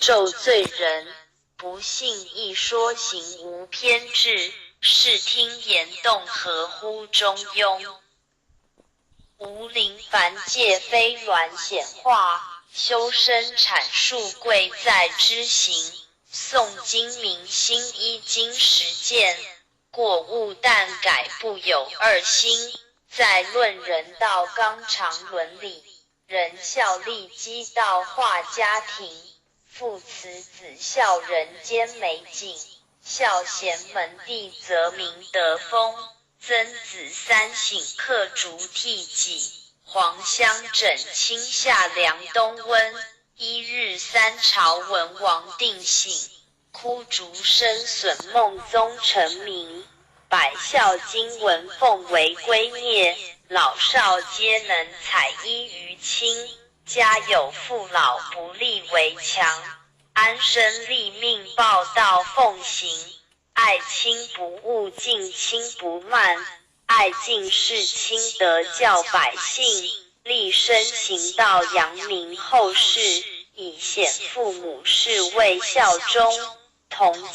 咒罪人，不信一说行無偏執，視聽言動合乎中庸。無靈凡界非鸞顯化，修身闡述貴在知行。誦經明心依經實踐，過誤但改不有二心。再論人道綱常倫理，仁孝利基道化家庭，父慈子孝人間美景，孝賢門第則明德風，曾子三省克竹替己，黃香枕清夏涼冬溫，一日三朝文王定省，枯竹生筍孟宗成名。百孝經文奉為圭臬，老少皆能采衣娛親，家有父老不立圍牆，安身立命報道奉行，愛親不誤敬親不慢，愛敬事親德教百姓，立身行道揚名後世，以顯父母是為效忠同。